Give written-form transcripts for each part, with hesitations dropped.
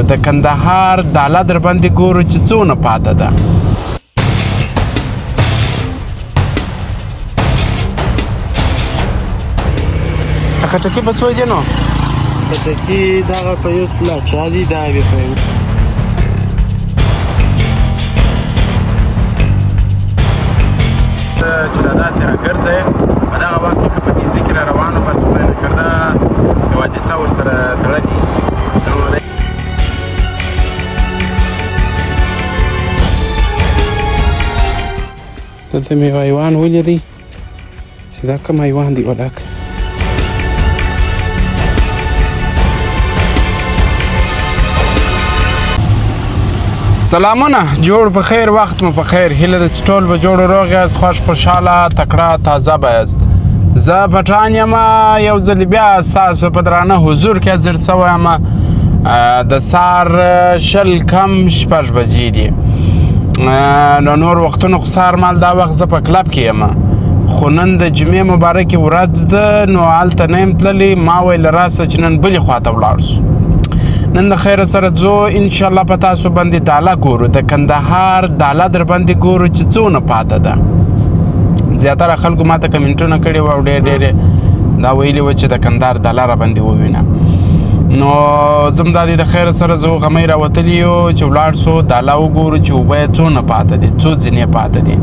د کندهار داله در باندې ګورو چې څونه پاته ده. خټکی په څو دي نو؟ خټکی دغه په یو سل اچا دي، دا بیا په چې دا داسې راګرځی په دغه وخت کې که په تیزي کې را روان بس خدای نه کرده یو حادثه ورسره تړلې. نو دلته مې یو حیوان ولیدی چې دا کوم حیوان دی ولاکه. سلامونه، جوړ په خیر، وخت مو په خیر. هیله ده چې ټول به جوړ روغ یاست، خوښ خوشحاله تکړه تازه به یاست. زه پټان یم، یو ځل بیا ستاسو په درانه حضور کې حاضر شوی یم. د سهار 5:45 بجې دي. نو نور وختونو خو سهار مال دا وخت زه په کلب کې یم، خو نن د جمعې مبارکې ورځ ده، نو هلته نه یم تللی. ما ویل راسه چې نن بلې خواته ولاړ شو. نن د خیره سره ځو انشاءالله. په تاسو باندې داله ګورو، د کندهار داله در باندې ګورو چې څونه پاته ده. زیاتره خلکو ماته کمنټونه کړي وو او ډېر ډېر دا ویلي وو چې د کندهار داله را باندې ووینه. نو زم دا د خیره سره زه غمۍ راوتلی یو چې ولاړ سو داله وګورو چې اوبه یې څونه پاته دي، څو ځینې پاته دي.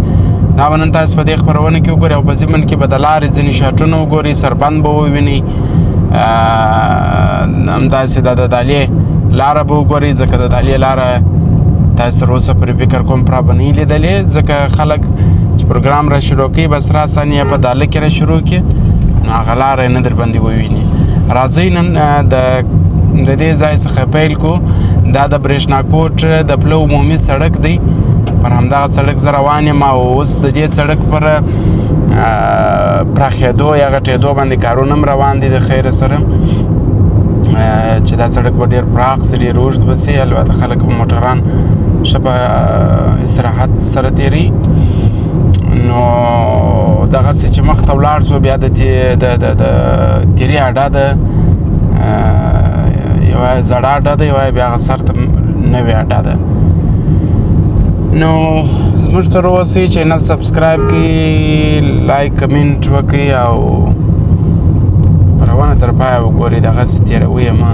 دا به نن تاسو په دې خپرونه کې وګورئ او په ضمن کې به د لارې ځینې شاټونه وګورئ، سربند به ووینئ، همداسې د دالې لاره به وګورئ، ځکه د دالې لاره تاسو تر اوسه پورې فکر کوم پوره به نه وي لیدلې، ځکه خلک چې پروګرام را شروع کوي بس راساً یې په داله کې را شروع کړي، نو هغه لاره یې نه در باندې وویني. راځئ نن د دې ځای څخه پیل کو. دا د برېښناکوټ د پله عمومي سړک دی، پر همدغه سړک زه روان یم او اوس د دې سړک پر پراخېدو یا غټېدو باندې کارونه هم روان دي د خیره سره، چې دا سړک به ډېر پراخ سي، ډېر اوږد به سي. البته خلک به موټران ښه په استراحت سره تېروي. نو دغسې چې مخته ولاړ سو بیا د تیري اډه ده، یوه زړه اډه ده، یوه بیا هغه سر ته نوې اډه ده. نو زموږ سره اوسئ، channel subscribe کړئ، like comment وکړئ او خپرونه تر پایه وګورئ. دغسې تېروي یې مه.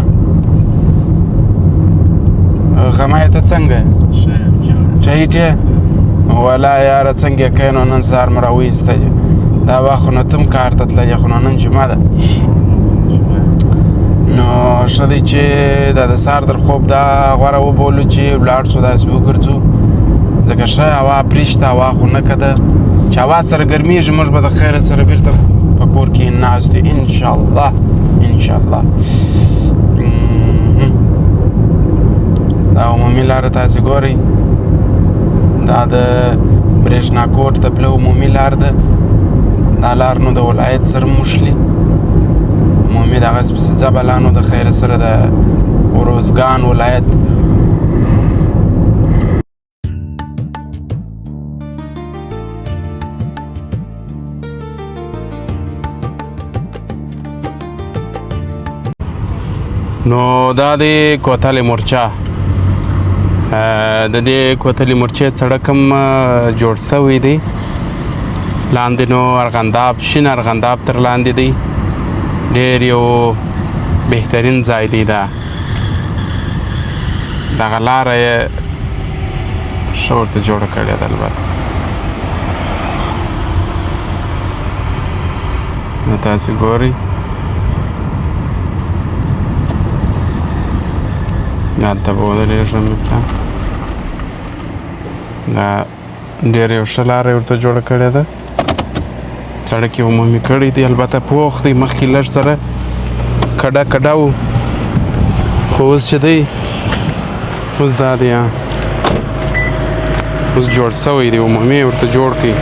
غمی ته څنګه ټیټ یې؟ ولا یاره څنګه یې کوې؟ نو نن سهار مو راوایستی، دا وخت خو نو ته هم کار ته تللی، خو نو نن جمعه ده، نو ښه دی چې دا د سهار تر خوب دا غوره وبولو چې ولاړ شو داسې وګرځو، ځکه ښه هوا پرېشته، هوا خو نه که ده چې هوا سره ګرمېږي، موږ به د خیره سره بېرته په کور کې ناست یو انشاءالله. انشاءالله. دا عمومي لاره تاسې ګورئ، دا د برېښناکوټ د پله عمومي لار ده. دا لار نو د ولایت سره موښلي عمومي دغسې پسې ځه بلا نو د خیره سره د اروزګان ولایت. نو دا دی کوتل مورچه، د دې کوتلې مورچې سړک هم جوړ شوی دی. لاندې نو ارغنداب، شین ارغنداب تر لاندې دی، ډېر یو بهترین ځای دی. دا دغه لاره یې ښه ورته جوړه کړې ده. البته نو تاسو ګورئ دلته به ودرېږم. دا ډېر یو ښه لاره یې ورته جوړه کړې ده، سړک یې عمومي کړی دی، البته پوخ دی، مخکې لږ سره کډه کډه و، خو اوس چې دی اوس دا دی اوس جوړ شوی دی، عمومي یې ورته جوړ کړی.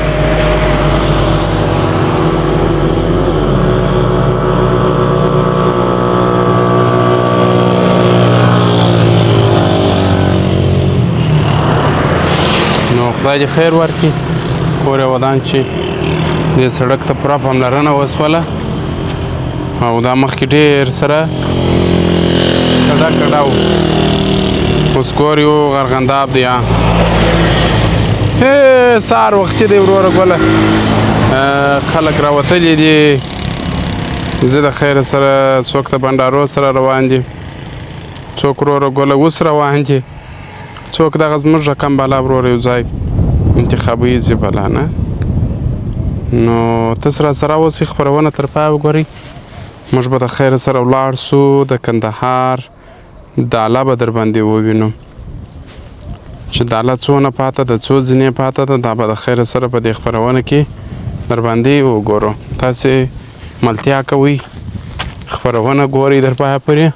نو خدای دې خیر ورکړي، کور یې ودان چې دې سړک ته پوره پاملرنه وسوله. او دا مخکې ډېر سره کډه کډه و. اوس ګور یو غرغنداب دی. سهار وختي دی وروره ګله، خلک راوتلي دي. زه د خیره سره څوک د بنډارو سره روان دي، څوک وروره ګله اوس روان دي، څوک دغه زموږ رقم بالا وروره یو ځای انتخابوي ځي بلا نه. نو تاسو را سره اوسئ، خپرونه تر پایه وګورئ. موږ به د خیره سره ولاړ سو، د کندهار داله به در باندې ووینو چې داله څونه پاته ده، څو ځینې پاته ده. دا به د خیره سره په دې خپرونه کې در باندې وګورو. تاسې ملتیا کوئ، خپرونه ګورئ در پایه پورې.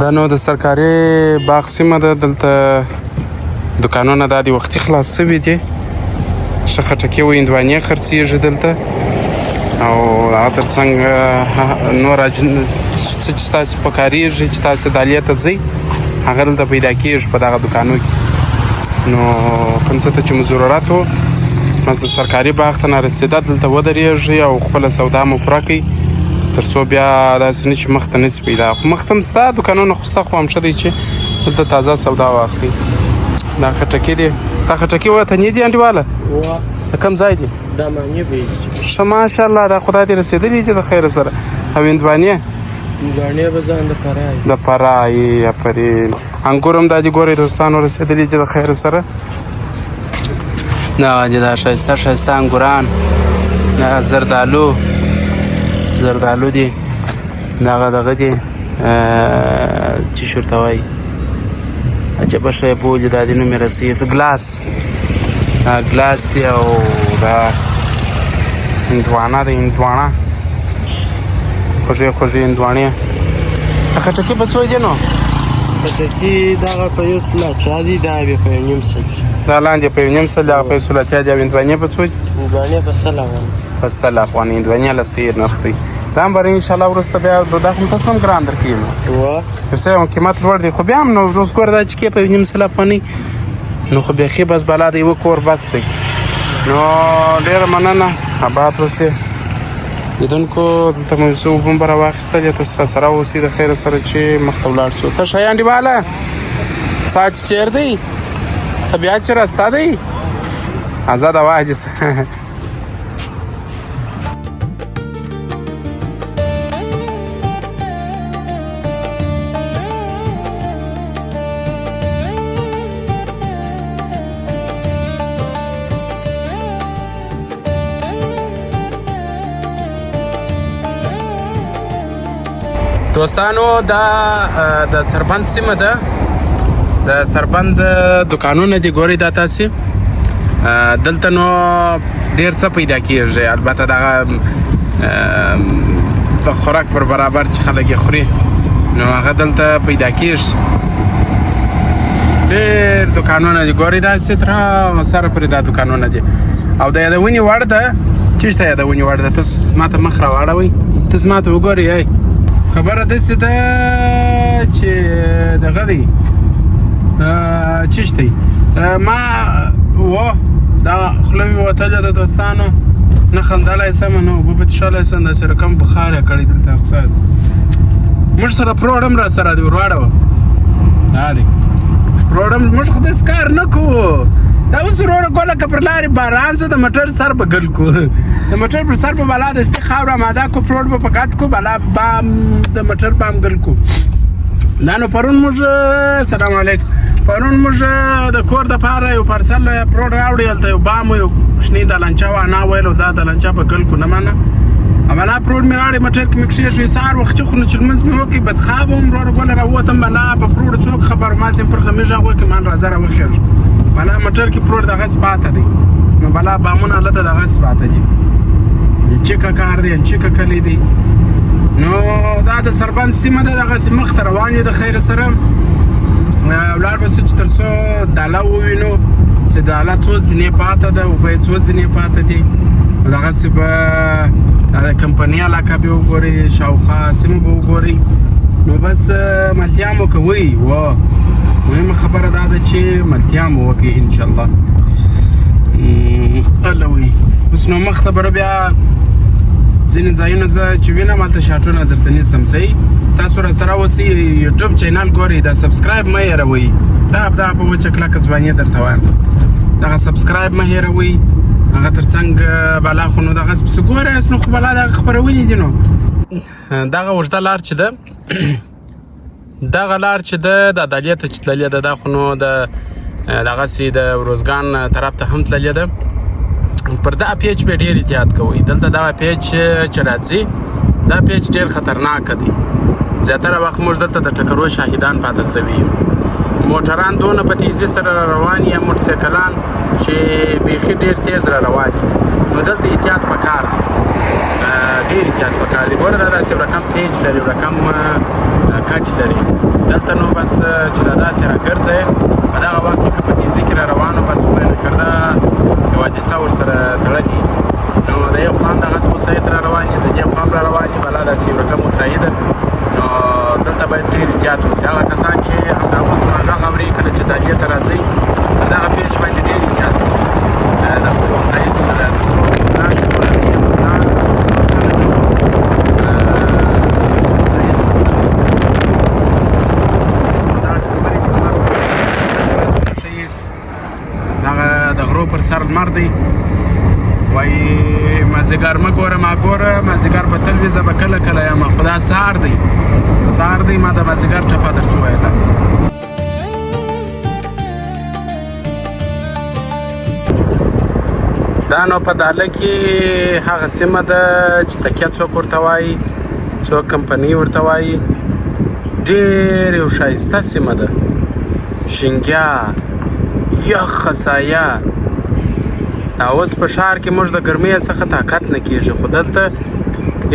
دا نو د سرکاري باغ سیمه ده. دلته دکانونه دا دي وختي خلاص سوي دي. ښه خټکي او هندوانې خرڅېږي دلته، او هغه تر څنګ نور څه چې ستاسو پکارېږي چې تاسو دالې ته ځئ هغه دلته پیدا کېږي په دغه دکانو کې. نو کوم څه ته چې مو ضرورت و بس د سرکاري باغ ته نارسېده دلته ودرېږئ او خپله سودا مو پوره کړئ، تر څو بیا داسې نه چې مخته نه سي پیدا. خو مخته هم سته دکانونه، خو سته، خو هم ښه دی چې دلته تازه سودا واخلئ. دا خټکي دي، دا خټکي وطني دي انډیواله؟ د کوم ځای دي؟ دا معنی به ښه ماشاءالله، دا خدای دې رسېدلي دي د خیره سره. او هندوانې؟ هندوانې به ځان د فرای، د فرای. افرین. انګور هم دا دي ګورئ دوستانو رسېدلي دي د خیره سره. دا دي دا ښایسته ښایسته انګوران، دا زردالو، زردالو دي، دغه دغه دي چې شي ورته وایي، عجبه شی بولي، دا دي نوم یې رسېږي، ګلاس، دا ګلاس دی. او دا هندوانه ده، هندوانه خوږې خوږې هندوانې. خټکي په څو دي نو؟ خټکي دغه په 180 دي، دا بیا په 1.5 دي. دا لاندې په 1.5 دي، هغه په 180 دي. او هندوانې په څو دي؟ هندوانې په 100 افغانۍ. په 100 افغانۍ هندوانې له سیر نرخ دی. دا هم به انشاءالله وروسته بیا دا خو تاسو هم ګران درکوي نو. یو څه یو قیمت لوړ دی، خو بیا هم نو اوس ګوره دا چې کې په 1.5 افغانۍ نو خو بیخي بس بلا د یوه کور بس دی. نو ډېره مننه، اباد اوسې لیدونکو. دلته مو یو څه اوبه هم به راواخیستلې، تاسو راسره اوسئ د خیره سره چې مخته ولاړ شو. ته ښه یې انډیواله؟ سا چې چېرې دی؟ طبیعت چې راستا دی؟ ازاده وه حاجي صاحب. دوستانو دا د سربند سیمه ده، د سربند دکانونه دي ګورئ دا تاسې. دلته نو ډېر څه پیدا کیږي، البته دغه د خوراک پر برابر چې خلک یې خوري نو هغه دلته پیدا کیږي. ډېر دکانونه دي ګورئ داسې تر هغه سره پورې دا دکانونه دي. او د یادونې وړ ده، چېرته یادونې وړ ده؟ تاسو ما ته مخ راواړوئ، تاسو ما ته وګورئ. ای خبره داسې ده چې دغه دی چیش دی ما و دا خوله مې وتلې ده دوستانو، نه خندلی سم نه اوبه به څښلی سم، داسې رقم بخار یې کړی دلته. اقصاد موږ سره پروړ هم راسره دی، ورواړوه دا دی پروړ هم. موږ خو داسې کار نه کوو. دا اوس وروره ګوله که پر لارې باران سو د موټر سر به ګل کو، د موټر پر سر به بالا دستي خاوره آماده کو، پروړ به په ګډ کو، بالا بام د موټر بام ګل کو. دا نو پرون موږ سلام علیکم، پرون موږ د کور دپاره یو پارسل پروړ راوړی، هلته یو بام و، یو کوچنۍ دالانچه وه، انا ویل دا دالانچه به ګل کو، نه منه. بلا پروړ مې راوړی، موټر کې مې کښېښوی. سهار وختي خو نو چې لمونځ مې وکړ بدخواب وم وروره ګله، راووتم بلا په پروړو څوک خبر، ما ځم پر غمي غږ وکړ، مان راځه راوخېږه. بلا موټر کې پروړ دغسې پاته دی، نو بلا بامونه هلته دغسې پاته دي. چکه کار دی، چکه کلی دی. نو دا د سربند سیمه ده، دغسې مخته روان یو د خیره سره. ولاړ به سو چې تر څو داله ووینو چې داله څو ځینې پاته ده، اوبه یې څو ځینې پاته دي. دغسې به د کمپنۍ علاقه به وګورئ، شاوخوا سیمه به وګورئ. نو بس ملتیا مو کوئ. و مهمه خبره دا ده چې ملتیا مو وکړئ انشاءالله. الوي اوس نو مخته به بیا ځینې ځایونه زه چې وینم هلته شاټونه درته نیسم. صحیح، تاسو را سره اوسئ، یوټیوب چینل ګورئ، دا subscribe مه هېروئ. دا دا په وچه کلکه ځواني درته وایم، دغه subscribe مه هېروئ. هغه تر څنګ بالا خو نو دغه پسې ګورئ نو خو بلا دغه خپرونې دي. نو دغه اوږده لار چې ده، دغه لار چې ده د عدالې ته چې تللې ده، دا خو نو د دغسې د روزګان طرف ته هم تللې ده. پر دا پیچ به ډېر احتیاط کوئ. دلته دغه پیچ چې راځي، دا پیچ ډېر خطرناک دی. زیاتره وخت موږ دلته د ټکرو شاهدان پاتې سوي یو. موټران دونه په تیزی سره را روان یا موټرسایکلان چې بیخي ډېر تیز را روان دي. نو دلته احتیاط پکار دی، ډېر احتیاط پکار دی. ګوره دا داسې یو رقم پیچ لري، یو رقم کچ لري دلته. نو بس چې دا داسې راګرځی په دغه وخت کې که په تیزي کې را روانو، بس خدای نه کرده یو حادثه ورسره تړلې. نو د یو خوا هم دغسې وسایط را روان دي، د دې خوا هم را روان دي، بلا داسې یو رقم اترایي ده. نو دلته باید ډېر احتیاط وسي. هغه کسان چې همدا اوس ما غږ اوري، کله چې دالیې ته راځئ پر دغه پیچ باندې ډېر احتیاط کوئ د خپلو وسایطو سره، تر څو ځان ژغورنئ او ځان خلک او وسایط ژغورنئ. نو دغسې خبرې دي. لمر څومره ښه ایس، دغه د غرو پر سر لمر دی. وایي مازدیګر مه ګوره، ما ګوره مازدیګر به تل وي، زه به کله کله یم، خو دا سهار دی، سهار دی. ما د مازدیګر ټپه درته وویله. دا نو په داله کې هغه سیمه ده چې تکیه څوک ورته وایي، څوک کمپنۍ ورته وایي. ډېر یو ښایسته سیمه ده، شینګیا، یخه سایه. دا اوس په ښار کې موږ د ګرمۍ څخه طاقت نه کېږي، خو دلته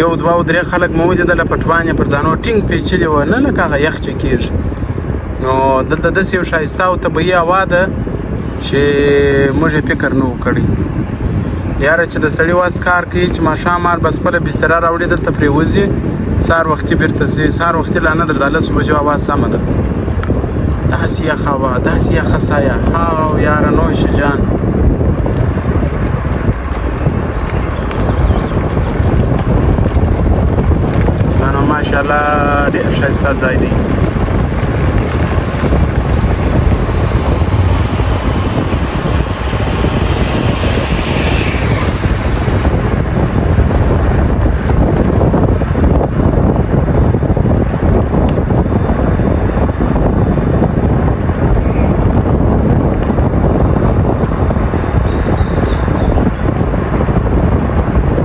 یو دوه او درې خلک مو ولیدله، پټوان یې پر ځانو ټینګ پیچلي وه، نه لکه هغه یخ چې کېږي. نو دلته داسې یو ښایسته او طبیعي هوا ده چې موږ یې فکر نه و کړی. یاره چې د سړي وس کار کوي چې ماښام مهال بس خپله بستره راوړي، دلته پرېوځي، سهار وختي بیرته ځي. سهار وختي لا نه در د 10 بجو هوا سمه ده. داسې یخه هوا، داسې یخه سایه، هاو یاره نوش جان. دا نو ماشاءالله ډېر ښایسته ځای دی.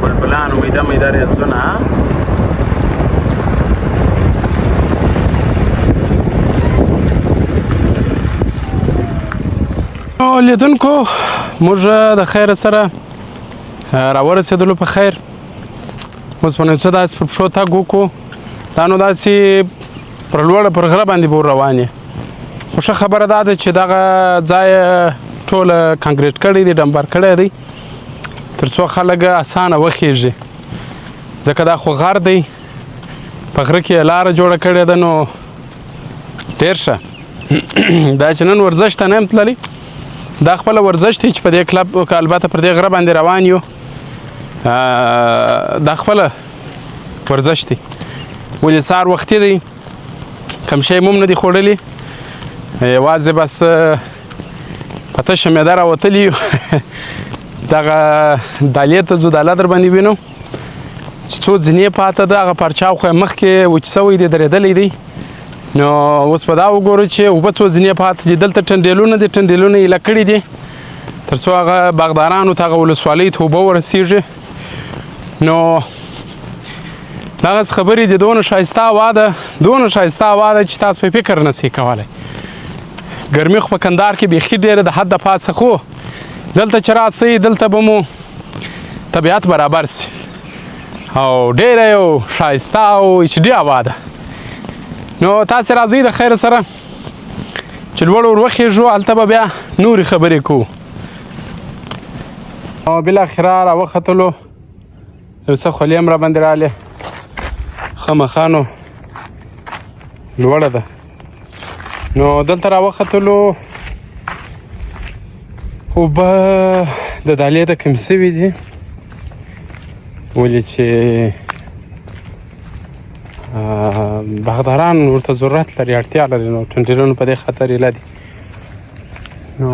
بلبلانو میده میده ریزونه. لیدونکو موږ د خیر سره راورسېدلو په خیر. اوس په نو څه داسې پر پښو تګ وکړو. دا نو داسې پر لوړه پر غره باندې به ور روان یې، خو ښه خبره دا ده چې دغه ځای ټوله کانکریټ کړی دی، ډمبر کړی دی، تر څو خلک اسانه وخیږي، ځکه دا خو غر دی، په غره کې یې لاره جوړه کړې ده. نو ډېر ښه. دا چې نن ورزش ته نه یم تللی، دا خپله ورزش دی چې په دې کلب البته پر دې غره باندې روان یو، دا خپله ورزش دی. ولې سهار وختي دی، کم شی مو هم نه دی خوړلي، یوازې بس په تشه معده راوتلي یو. دغه دالې ته ځو، داله در باندې وینو چې څو ځینې پاته ده. هغه پرچاو خو یې مخکې وچ سوی دی، درېدلی دی. نو اوس به دا وګورو چې اوبه څو ځینې پاته دي. دلته ټنډیلونه دي، ټنډیلونه یې ایله کړي دي تر څو هغه باغدارانو ته، هغه ولسوالۍ ته اوبه ورسېږي. نو دغسې خبرې دي. دونه ښایسته هوا ده، دونه ښایسته هوا ده چې تاسو یې فکر نه شئ کولی. ګرمي خو په کندهار کې بیخي ډېره د حد د پاسه، خو دلته چې راسئ دلته به مو طبیعت برابر سي او ډېره یو ښایسته او ایچ ډي هوا ده. نو تاسې راځئ د خیر سره چې لوړ ور وخېژو، هلته به بیا نورې خبرې کوو. او بالاخره راوختلو، یو څه خولې هم راباندې رالې، خامخا نو لوړه ده. نو دلته راوختلو، اوبه د دالې د کم سوي دي، ولې چې باغداران ورته ضرورت لري، اړتیا لري، نو ټنډیرونه په دې خاطر ایله دي. نو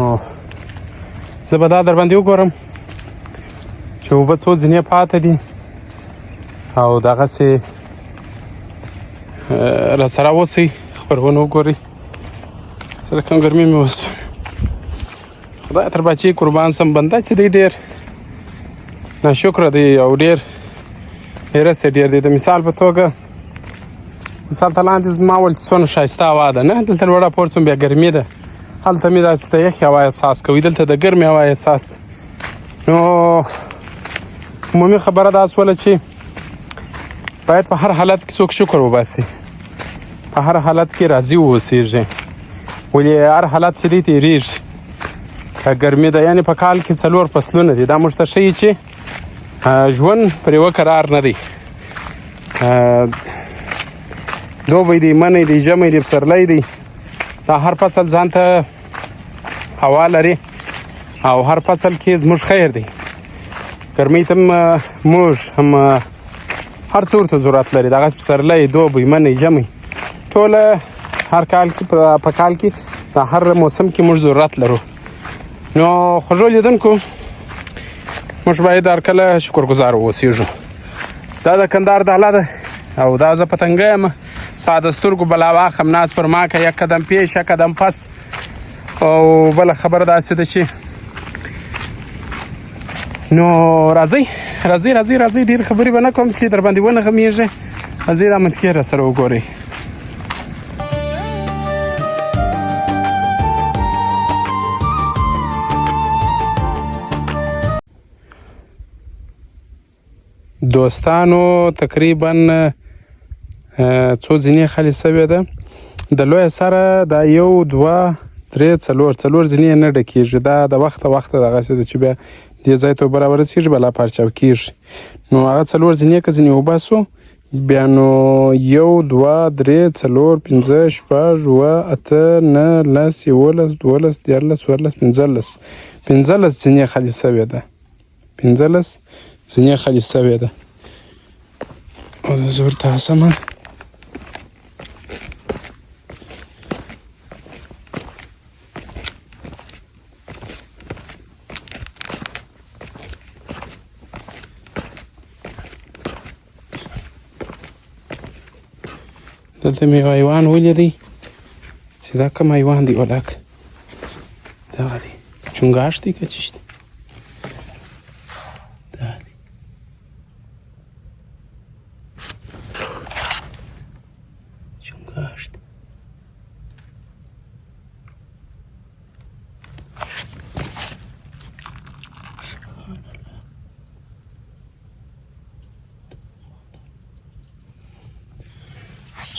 زه به دا در باندې وګورم چې اوبه څو ځینې پاته دي او دغسې راسره اوسئ، خپرونه وګورئ. سره کم ګرمي مې اوس خدای تر بچي قربان سم. بنده چې دی ډېر ناشکره دی او ډېر حرص یې ډېر دی. د مثال په توګه مثال ته لاندې زما ول چې څونه ښایسته هوا ده، نه دلته لوړه پورته شوم بیا ګرمي ده، هلته مې داسې د یخې هوا احساس کوي، دلته د ګرمې هوا احساس دی. نو عمومي خبره دا سوله چې باید په هر حالت کې څوک شکر وباسي، په هر حالت کې راضي واوسېږي، ولې هر حالت چې دی تېرېږي. که ګرمي ده، یعنې په کال کې څلور فصلونه دي، دا موږ ته ښیي چې ژوند پر یوه قرار نه دی. دوبی دی، منی دی، ژمی دی، پسرلی دی، دا هر فصل ځان ته هوا لري او هر فصل کې زموږ خیر دی. ګرمۍ ته هم موږ هم هر څه ورته ضرورت لري، دغسې پسرلی، دوبی، منی، ژمی، ټوله هر کال کې په کال کې د هر موسم کې موږ ضرورت لرو. نو خوږو لیدونکو، موږ باید هر کله شکرګزار واوسېږو. دا د کندهار داله ده او دا زه پتنګی یم، ستا د سترګو بلا واخم، ناز پر ما که یک قدم پیش یک قدم پس. او بله خبره داسې ده چې نو راځئ راځئ راځئ راځئ، ډېرې خبرې به نه کوم چې در باندې ونه غمېږي. راځئ دا منطقې را سره وګورئ. دوستانو تقریبا څو ځینې خالي سوې ده. د لویه سره دا یو دوه درې څلور، څلور ځینې نه ډکېږي. دا د وخته وخته دغسې ده چې بیا دې ځای ته اوبه راورسېږي بیا لا پارچاو کېږي. نو هغه څلور ځینې که ځینې وباسو بیا نو یو دوه درې څلور پنځه شپږ اووه اته نه لس یولس دولس دیارلس څوارلس پنځلس، پنځلس ځینې خالي سوې ده، پنځلس ځینې خالي سوې ده. او زه ورته هڅه دلته مې یو حیوان ولیدی چې دا کوم حیوان دی، ولاکه دغه دی، چونګاښ دی که څه شي دی؟ دا دی. چونګاښ دی.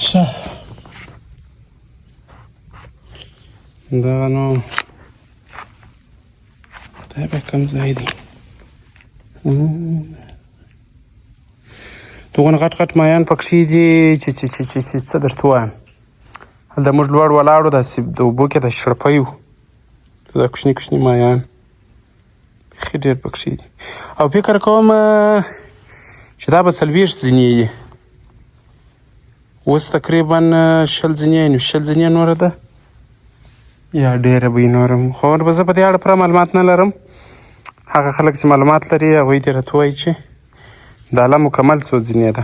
ښه دغه نو دا بیا کوم ځای دی؟ دغونه غټ غټ مایان پکښې دي چې چې چې چې چې څه درته ووایم. هلته موږ لوړ ولاړو، داسې د اوبو کې د شړپی وو، دا کوچني کوچني مایان بیخي ډېر پکښې دي. او فکر کوم چې دا به 40 ځینې وي. اوس تقریبا 20 ځینې، نو 20 ځینې نوره ده یا ډېره به وي نوره. خو به زه په دې اړه پوره معلومات نه لرم. هغه خلک چې معلومات لري هغوی دې راته ووایي چې داله مکمل څو ځینې ده.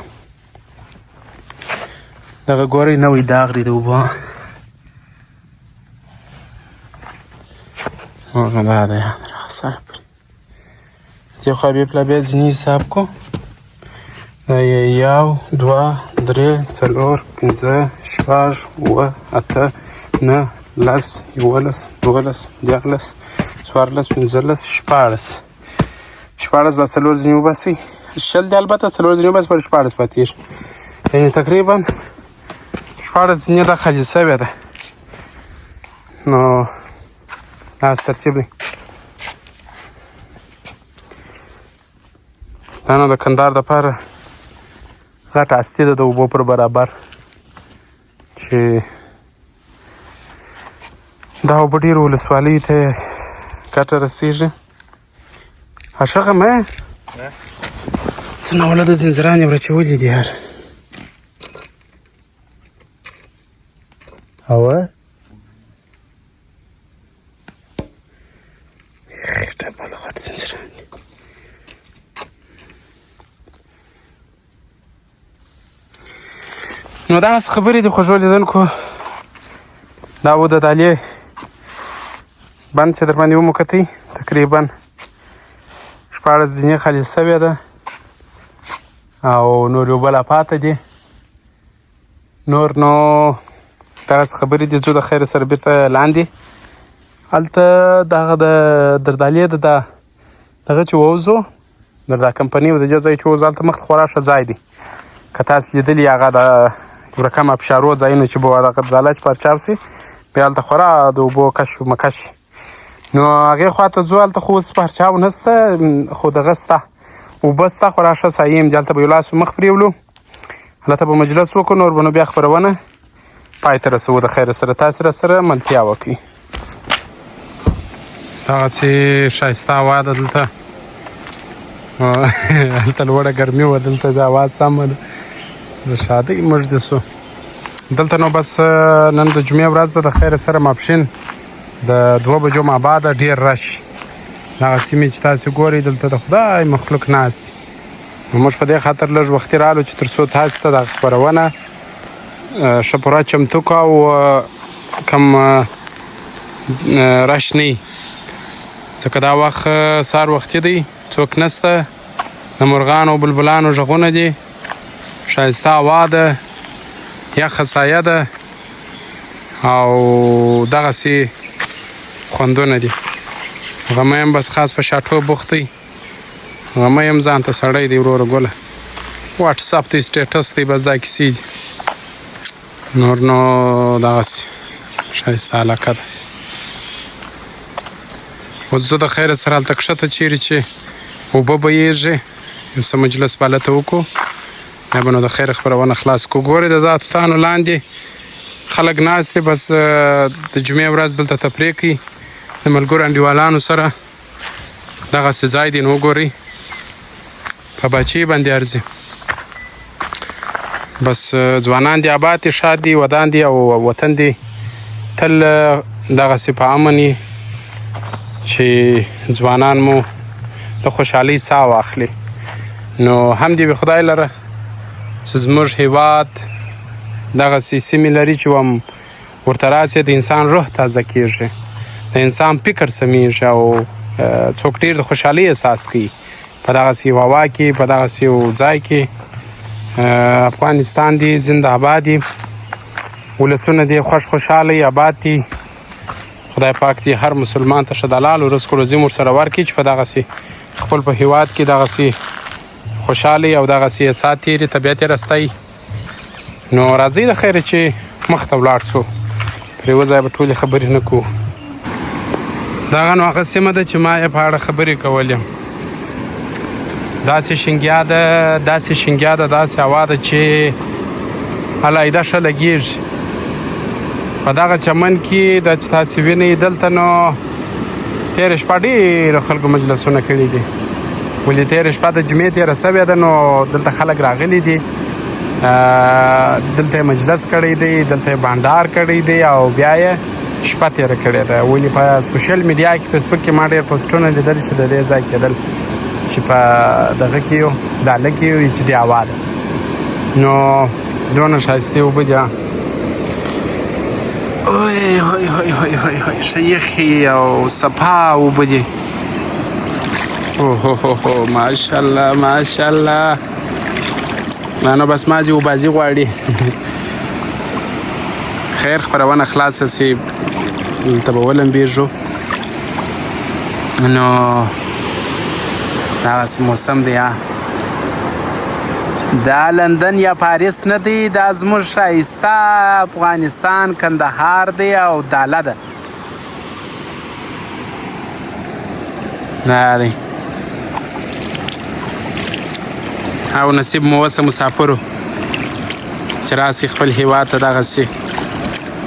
دغه ګورئ نوی داغ دی د اوبو، هغه دا دی سره پرې دې خوا بیا پلا بیا ځینې حساب کو. دا یې یو دوه درې څلور پنځه شپږ اووه اته نه لس یولس دولس دیارلس څوارلس پنځلس شپاړس، شپاړس دا څلور ځینې وباسئ، 20 دی البته څلور ځینې وباسئ پر 16 پاتېږي، یعنې تقریبا 16 ځینې دا خالي سوې ده. نو داسې ترتیب دی. دا نو د کندهار دپاره غټه هستي ده د اوبو پر برابر، چې دا اوبه ډېرو ولسوالیو ته ګټه رسېږي. ښه غمه څه ناوله د زنځیران یې ورچولي دي یار. او خټه بل غټ زنځیران دي. نو دغسې خبرې دي خوږو لیدونکو. دا و د دالې بند چې در باندې ومو کتی، تقریبا 16 ځینې خالي سوې ده او نور یو بله پاته دي. نور نو دغسې خبرې دي. ځو د خیره سره بیرته لاندې هلته دغه د دردالې د دا دغه چې ووځو در دا کمپنۍ او د دې ځای چې ووځو، هلته مخته خورا ښه ځای دی. که تاسو لیدلي هغه د یو رقم ابشارو ځایونه چې به دغه داله چې پرچاو سي، بیا هلته خورا د اوبو کش و مکش. نو هغې خواته ځو، هلته خو اوس پرچاو نسته، خو دغه سته، اوبه سته، خورا ښه سایې هم دي. هلته به یو لاس مخ پرېولو، هلته به مجلس وکړو، نور به نو بیا خپرونه پای ته رسوو. د خیره سره تاسې راسره ملتیا وکړئ. دغسې ښایسته هوا ده دلته. هلته لوړه ګرمي وه، دلته د هوا سمه ده، د ښادۍ موږ دې سو دلته. نو بس نن د جمعې ورځ ده، د خیره سره ماپښین د 2 بجو ما بعده ډېر رش. دغه سیمې چې تاسې ګورئ دلته د خدای مخلوق ناست دي. نو موږ په دې خاطر لږ وختي رالو چې تر څو تاسې ته دغه خپرونه ښه پوره چمتو کړو او کم رش نه وي، ځکه دا وخت سهار وختي دی، څوک نسته، د مرغانو او بلبلانو غږونه دي، ښایسته هوا ده، یخه سایه ده او دغسې خوندونه دي. غمی هم بس خاص په شاټو بوخت دی، غمی هم ځان ته سړی دی وروره ګله. واتساپ دی، سټیټس دی، بس دا کیسې دي. نور نو دغسې ښایسته علاقه ده. اوس زه د خیره سره هلته کښته چیرې چې اوبه بهیږي یو څه مجلس به هلته وکړو، بیا به نو د خیره خپرونه خلاص کړو. ګورئ د دا توتانو لاندې خلک ناست دي، بس د جمعې ورځ دلته تفریح کوي د ملګرو انډیوالانو سره. دغسې ځای دی، نو وګورئ په باچې باندې ارزي. بس ځوانان دي آباد دي، ښاد دي، ودان دي او وطن دي تل دغسې په امن وي چې ځوانان مو د خوشحالۍ ساه واخلي. نو هم دې وي خدای لره چې زموږ هیواد دغسې سیمې لري چې وم ورته راسي د انسان روح تازه کیږي، د انسان فکر سمیږي او څوک ډېر د خوشحالۍ احساس کوي په دغسې یو هوا کې، په دغسې یو ځای کې. افغانستان دې زنده آباد دي، ولسونه دې خوش خوشحاله آباد دي. خدای پاک دې هر مسلمان ته ښه دلال او رزق روزي ورسره ورکړي چې په دغسې خپل په هیواد کې دغسې خوشحاله او دغسې سات تېرې طبیعت یې رستی. نو راځئ د خیره چې مخته ولاړ سو، پر یوه ځای به ټولې خبرې نه کوو. دغه نو هغه سیمه ده چې ما یې په اړه خبرې کولې. داسې شینګیا ده، داسې شینګیا ده، داسې هوا ده چې علاحده ښه لګېږي. په دغه چمن کې دا چې تاسې وینئ دلته نو تېره شپه ډېرو خلکو مجلسونه کړي دي، ولې تېره شپه د جمعې تېره سوې ده، نو دلته خلک راغلي دي، دلته یې مجلس کړی دی، دلته یې بانډار کړی دی او بیا یې شپه تېره کړې ده. ولې په سوشل میډیا کې فیسبوک کې ما ډېر پوسټونه لیدل چې د دې ځای کېدل چې په دغه کې یو داله کې یو چې ډي هوا ده، نو دونه ښایستې اوبه دي. اوی هوی هوی هوی هوی هوی، ښه یخې او صفا اوبه دي. اوهو هو هو، ماشاءالله ماشاءالله. دا نو بس مازې اوبازي غواړي. خیر خپرونه خلاصه سي دلته به ولمبېږو. نو دغسې موسم دی. دا لندن یا پاریس نه دی، دا زموږ ښایسته افغانستان کندهار دی او داله ده. دا دی او نصیب مو وسه مسافرو چې راسي خپل هیواد ته دغسې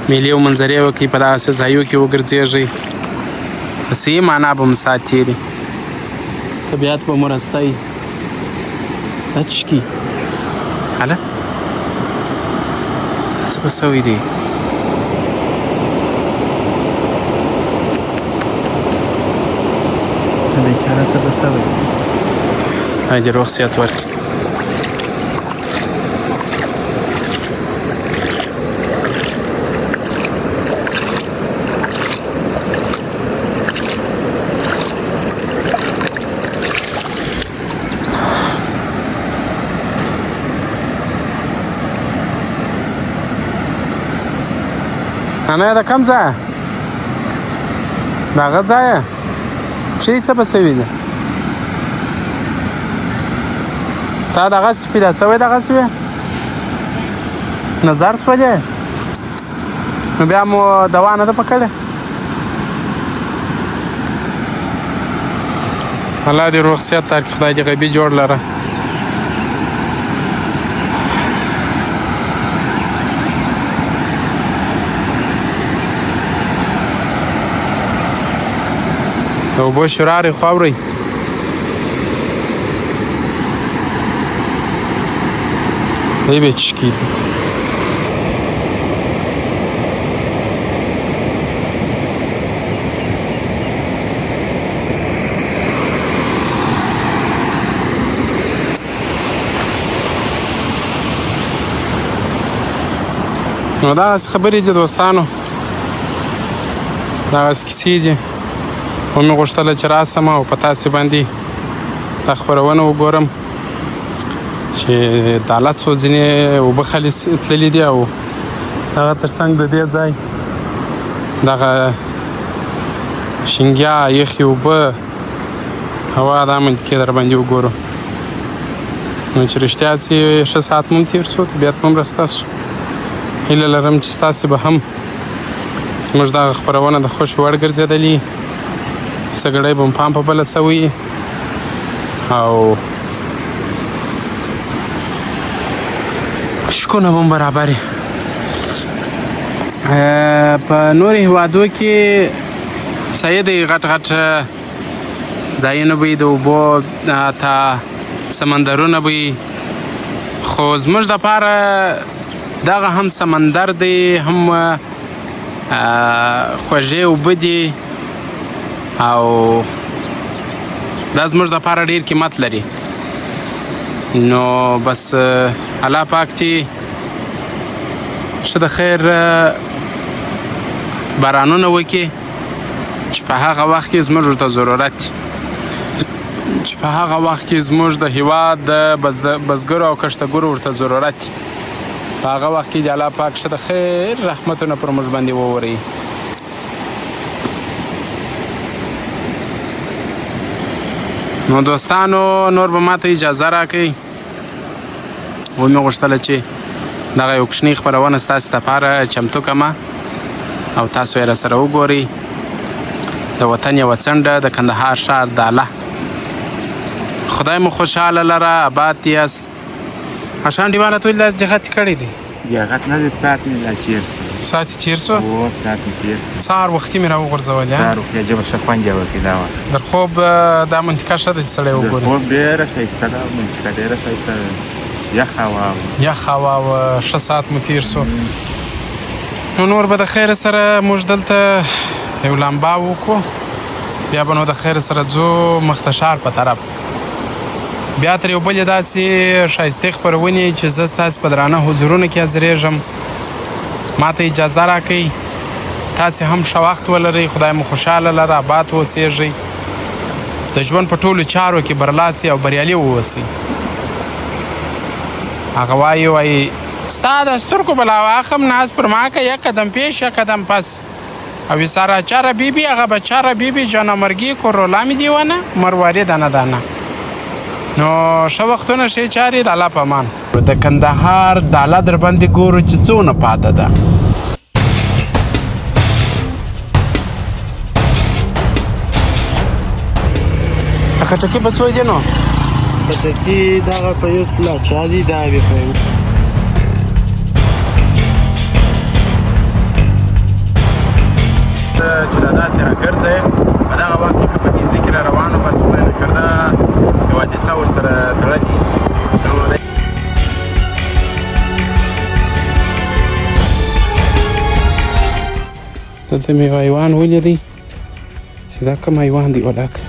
میلې او منظرې وکړي، په دغسې ځایو کې وګرځېږئ، په صحیح معنا به مو ساعت تېري. طبیعت به مو رستی. دا څه شي؟ هله څه به سوی دی؟ بیچاره څه به سوی؟ خدای دې روغ صحت ورکړي. انا دا کوم ځای؟ د هغه ځایه پښې یې څه به سوي دي؟ تا دغسې پیدا سوی دغسې وې؟ نظر سولې؟ نو بیا مو دوا نه ده په کړې؟ الله دې روغ صحت درکړي، خدای دې غیبي جوړ لره. د اوبو شرارې خو اورئ. دی به چشکي. نو دغسې خبرې دي دوستانو، دغسې کیسې دي. ومې غوښتله چې راسم او په تاسې باندې دا خپرونه وګورم چې داله څو ځینې اوبه خالص تللي دي، او دغه ترڅنګ د دې ځای دغه شینګیا یخې اوبه هوا دا منطقې در باندې وګورو. نو چې رښتیا سي ښه ساعت مو هم تېر سو، طبیعت مو هم راسته سو. هیله لرم چې ستاسې به هم زموږ دغه خپرونه د خوښې وړ ګرځېدلې، سګړی به مو پام په بله سوی او شکونه به مو برابرې. په نورو هېوادو کې صحیح دی، غټ غټ ځایونه به د اوبو تا سمندرونه به، خو زموږ دپاره دغه هم سمندر دی، هم خوږې اوبه دي، او دا زموږ دپاره ډېر قیمت لري. نو بس الله پاک چې ښه د خیر بارانونه وکړي چې په هغه وخت کې زموږ ورته ضرورت دی، چې په هغه وخت کې زموږ د هیواد د بزګرو او کښتګرو ورته ضرورت دی. په هغه وخت کې د الله پاک ښه د خیر رحمتونه پر موږ باندې ووري. نو دوستانو نور به ماته اجازه راکړئ. ومې غوښتله چې دغه یو کوچنۍ خپرونه ستاسې دپاره چمتو کړم او تاسو یې راسره وګورئ. د وطن یوه څنډه، د کندهار ښار داله. خدای مو خوشحاله لره، اباد یاست. اشان ډیواله ته ولې داسې جهت کړی دی؟ جهت نه دی، ساعت مې لا تېر شو. ساعت یې تېر شو؟ هو، ساعت مې تېر شو. سهار وختي مې راوغورځولې. سهار وختي عجبه ښه خوند یې وکړ دا وخت. در خوب دا منطقه ښه ده چې سړی وګوري. در خوب ډېره ښایسته ده، منطقه ډېره ښایسته ده، یخ هوا وه. یخ هوا وه، ښه ساعت مو تېر شو. نو نور به د خیره سره موږ دلته یو لامبا وکړو، بیا به نو د خیره سره ځو مخته ښار په طرف. بیا تر یو بلې داسې ښایستې خپرونې چې زه ستاسې په درانه حضورونو کې حاضرېږم، ما ته اجازه راکړئ. تاسې هم ښه وخت ولرئ، خدای مو خوشحاله لره، اباد اوسېږئ، د ژوند په ټولو چارو کې برلاسي او بریالي واوسئ. هغه وایي وایي ستا د سترګو به لا واخم، ناز پر ما که یک قدم پیش یک قدم پس، او سارا چاره بی بی هغه بچاره بی بی جانه مرګي کورولا مې دیوانه مرواري دانه دانه. نو ښه وختونه ښې چارې، د الله په امان. د کندهار داله در باندې ګورو چې څونه پاته ده. خټکی په څو دي نو؟ خټکی دغه په یو سل اچا دي، دا بیا په چې دا داسې راګرځی په دغه وخت کې که په دې ځای کې را روان وو، بس خدای نه کرده کیسه ورسره تړلې. نو دلته مې یو حیوان ولیدی چې دا کوم حیوان دی ولاکه.